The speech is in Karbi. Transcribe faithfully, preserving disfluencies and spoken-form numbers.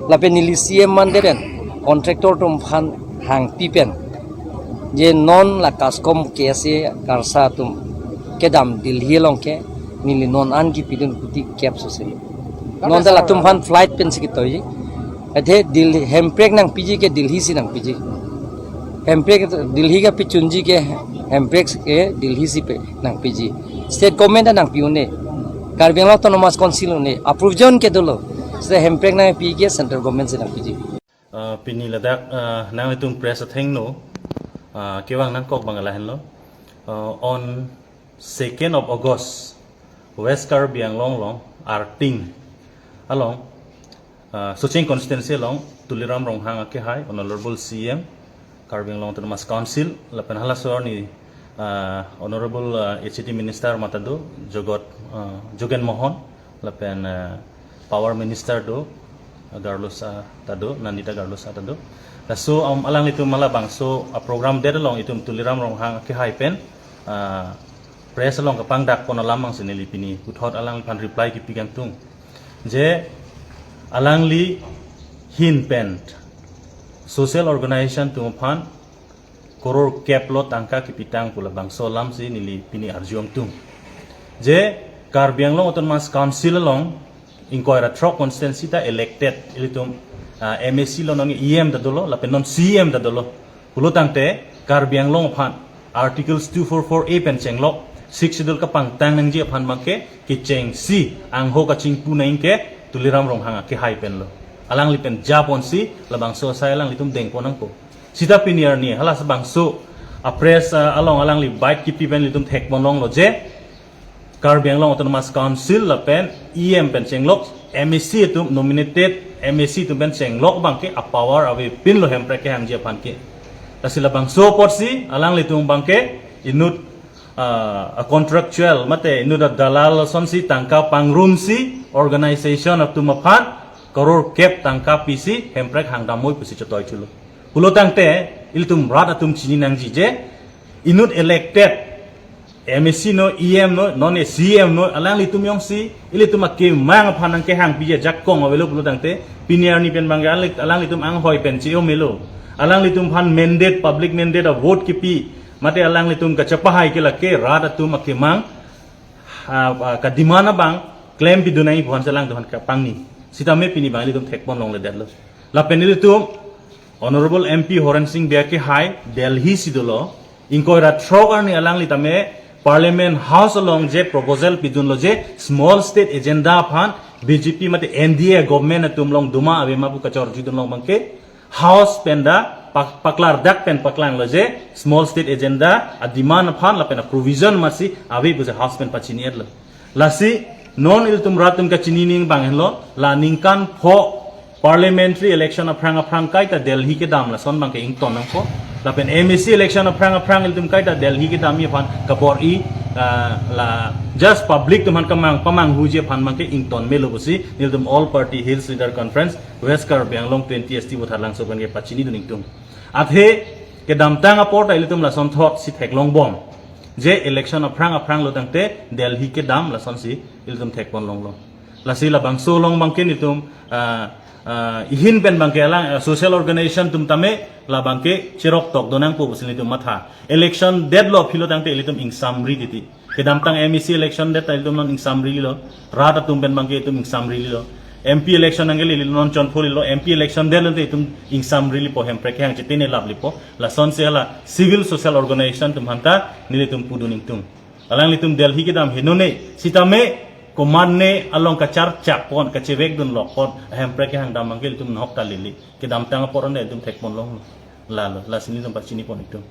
Lapen neli C M mandet pen contractor atum aphan hangpi pen, je non la KASCOM K S A KARSA atum kedam Delhi along ke neli non an kipidun kuti kep sose. Non ta latum aphan flight pensi ketoiji. Athe Delhi hemprek nangpiji ke Delhi si nangpiji. Hemprek Delhi kapachunji ke hemprek ke Delhi si pe nangpiji. State government ta nangpi un-e. Karbi Anglong Autonomous Council un-e. Approval ke dolo. State hemprek nangpi ke central government si nangpiji. Uh, pini ladak, uh, nanglitum press athengno, uh, kevang nangkok abang lahenlo. Uh, on second of August, West Karbi Anglong along, Arting along, uh, Socheng constituency along, Tuliram Ronghang akehai, Honorable C M, Karbi Anglong Autonomous Council, lapen halaso arni, uh, Honorable, uh, H A D Minister mata do, Jogot, uh, Jogen Mohan, lapen, uh, Power Minister do, Garlosa ta do, Nandita Garlosa ta do. Laso, um, alanglitum halabangso a program det along itum Tuliram Ronghang akehai pen, uh, press along kapangdak pon alam abangsi neli pini puthot alangliphan reply kipi kangtung. Je alangli ahin pen social organization atum aphan koror kep lo tangka kipitang pu labangso alamsi neli pini arju kangtung. Je Karbi Anglong Autonomous Council along ingkoi ra throk constituency ta elected ilitum, ah, M A C lo, nang E M ta dolo, lapen non C M ta dolo. Pulo tangte Karbi Anglong aphan Articles two four four A pen chenglok, Sixth Schedule kapangtang nangji aphan abangke kechengsi angho kachingpu nang ke Tuliram Ronghang akehai pen lo. Alangli pen japonsi labangso asai alanglitum dengpon nangpo. Sita pini arni halabangso a press, ah, along alangli bike kipi pen ilitum thekpon longlo je Karbi Anglong Autonomous Council lapen E M pen chenglok M A C atum, nominated M A C atum pen chenglok abangke a power avepin lo hemprek kehangji aphan ke. Lasi labangso apotsi alanglitum abangke inut, ah, a contractual mate inut a dalal asonsi tangka pangrumsi organization atum aphan koror kep tangka pisi hemprek hangdam moi pusi chotoi chulo. Pulo tangte ilitum rat atum chini nangji je inut elected M A C no, E M no, non C M no, alanglitum jongsi ilitum akemang aphan nangkehangpi ajakong avelo pulo tangte pini arni pen abangke alang-, alanglitum anghoi pen che-o melo. Alanglitum aphan mandate, public mandate a vote kipi, mate alanglitum kachepahai ke lake rat atum akemang, ah, ah, ka demand abang klempidun nangji aphansi alangtum aphan kapangni. Sitame pini abang ilitum thekpon longledetlo. Lapen ilitum Honorable M P Horen Sing Bey akehai Delhi si dolo, ingkoi ra throk arni alangli tame Parliament House along je proposal pidunlo je small state agenda aphan B J P mate N D A government atum along duma avema pu kachorjudun long abangke House pen ta pak-, paklardak pen paklanglo je small state agenda a demand aphan lapen a provision masi ave pusi House pen pachini-etlo. Lasi non ilitum rat atum kachini ning abang henlo, la ningkan pho parliamentary election aphrang aphrang kaita Delhi kedam lason abangke ington nangpo. Lapen M A C election aphrang aphrang ilitum kaita Delhi kedamji aphan kabor-i, ah, la just public atum aphan kamang pamanghuji aphan abangke ington melo pusi nelitum All Party Hills Leader Conference West Karbi Anglong twenty S T Vothatlangso pen kepachinidun ingtung. Athe kedamtang apor ta ilitum lason thotsi theklongbom je election aphrang aphrang lo tangte Delhi kedam lasonsi ilitum thekpon longlo. Lasi labangso along abangke nelitum, ah, ah, ahin pen abangke alang, ah, social organization atum tame la abangke cheroktok do nangpo pusi nelitum matha. Election det lo philo tangte ilitum ingsamri titi. Kedamtang M A C election det ta ilitum non ingsamrilo. Rat atum pen abangke itum ingsamrilo. M P election anke ilitum non chonpholilo. M P election det lo te itum ingsamrilipo, hemprek kehang chetene laplipo. Lasonsi hala civil social organization atum aphanta nelitum pudun ingtung. Alanglitum Delhi kedam henone sitame komatne along kacharchapon, kachevekdun lokpon, hemprek kehang dam abangke ilitum nahok ta lili. Kedamtang apor ane ilitum thekpon long. Lalo, lasi nelitum pachinipon ingtung.